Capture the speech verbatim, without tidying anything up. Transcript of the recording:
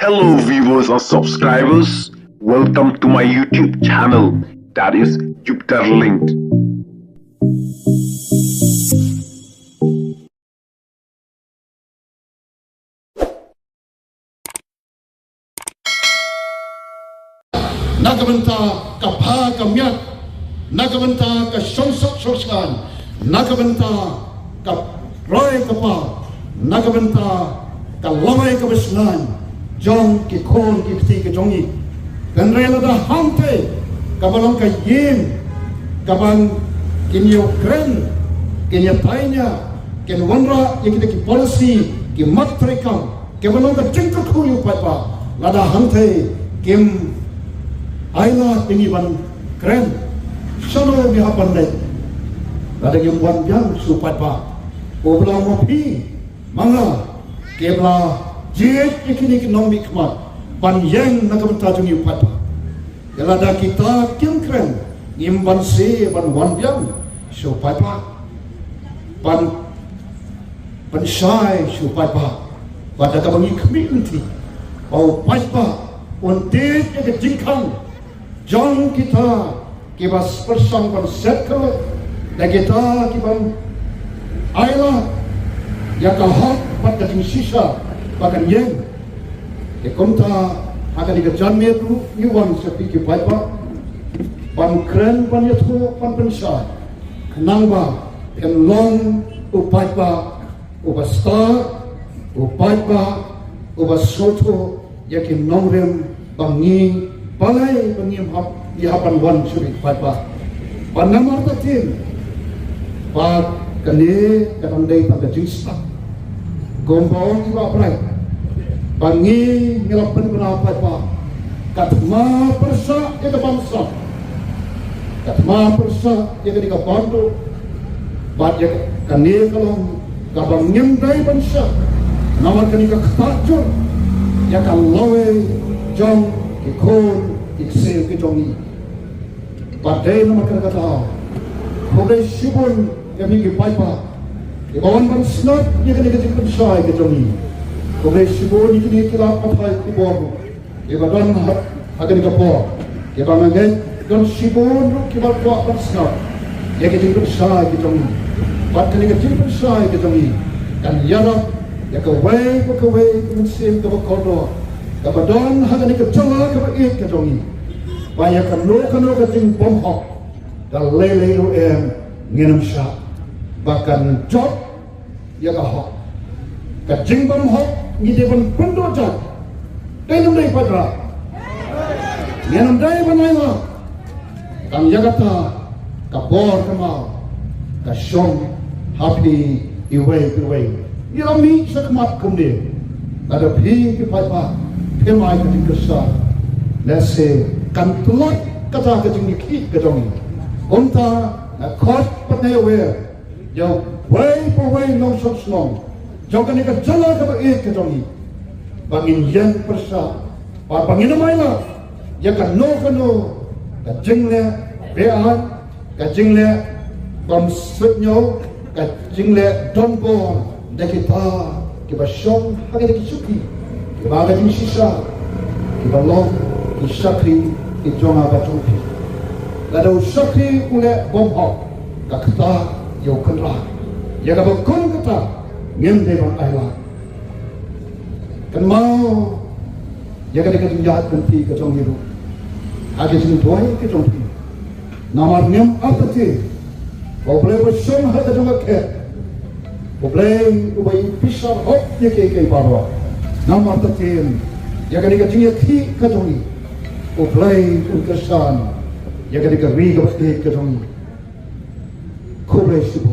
Hello, viewers and subscribers. Welcome to my YouTube channel, that is Jupiter Linked. Na ka bynta ka pha ka miat, na ka bynta ka shongsuk shongshngaiñ, na ka bynta ka roi ka par, na ka bynta ka lawei ka basngaiñ jong ki khun ki kti ka jong ngi. Hynrei lada hangtei kaba long ka ïing kaban kin ïoh kren, kin ïa taiñia, kin wanrah ïa kita ki policy, ki mat treikam, kiba long ka jingkyrkhu ïa u paidbah, lada hangtei kim ailad ïa ngi ban kren, shano ngi hap ban leit? Lada ngim wan biang sha u paidbah, u ba long ma phi ma nga, kiba la jied ïa kine ki nongmihkhmat ban ïeng na ka bynta jong ngi u paidbah. Ïa lada kita kim kren, ngim banse ban wan biang sha u paidbah, ban pynshai sha u paidbah. Bad da kaba ngi khmih lynti ba u paidbah un tied ïa ka jingkhang jong kita kiba pyrshang ban set khylloit, da kita kiban ailad ïa ka hok bad ka jingshisha ba kan ïeng. Te kumta ha kane ka janmiet ruh ngi wan sha phi ki paidbah ban kren, ban ïathuh, ban pynshai, khnang ba phin long u paidbah uba stad, u paidbah uba sngewthuh ïa ki nongrim ba ngi, balei ba ngim hap, ngi hap ban wan sha phi ki paidbah. Bad namar kata, bad kane ka dang dei tang ka jingstad. Kumba ong i Bah Bright, ba ngi ngi la pynbna paidbah, ka thma pyrshah ïa ka bamsap, ka thma pyrshah ïa kane ka bamduh. Bad ïa kane ka long kaba ngim dei ban shah, namar kane ka ktah jur ïa ka lawei jong ki khun ki ksiew ki jong ngi. Bad dei namar kata ka daw, khublei shibun ïa phi ki paidbah kiba wan ban sngap ïa kane ka jingpynshai ka jong ngi. Khublei shibun ïa kine ki lad pathai khubor kiba don ha, ha kane ka por, kiba nga ngeit don shibun ruh kiba kwah ban sngap ïa ka jingpynshai ka jong ngi. Bad kane ka jingpynshai ka jong ngi kan ïarap ïa kawei pa kawei ka mynsiem kaba kordor kaba don ha kane ka jylla kaba ïeit ka jong ngi, ba ïa kano kano ka jingbymhok da lei lei ruh em, ngin ym shah, ba kan jot ïa ka hok. Ka jingbymhok ngi dei ban pynduh jait. Dei ne ym dei, paidbah? Ngin ym dei ban ailad. Tang ïa kata ka bor ka kmie ka shong ha phi iwei pa iwei. Ngi la mih shakhmat kumne. Lada phi ki paidbah phim ai ka jingkyrshan, lehse kan tlot kata ka jingïakhih ka jong ngi. Kumta nga khot bad nga ïawer ïa uwei pa uwei u nongshong shnong jong kane ka jylla kaba ïeit ka jong ngi, ba ngin ïeng pyrshah, ba, ba ngin ym ailad ïa kano kano ka jingleh be-aiñ, ka jingleh bym suidñiew, ka jingleh donbor da kita kiba shong ha kine ki shuki kiba ha ka jingshisha, kiba long ki shakri ki jong nga bad jong phi. Lada u shakri u leh bymhok, ka ktah ïa u kynrad. Ïa kaba kum kata ngim dei ban ailad. Kynmaw ïa kane ka jingïaid lynti ka jong ngi ruh ha ka jingduwai ka jong phi. Namar ngim artatien ba U Blei uba shong ha ka jong ka khet, U Blei uba ibishar hok ïa kiei kiei baroh. Ngim artatien ïa kane ka jingïakhih ka jong ngi U Blei un kyrshan ïa kane ka ri kaba ïeit ka jong ngi. Khublei shibun.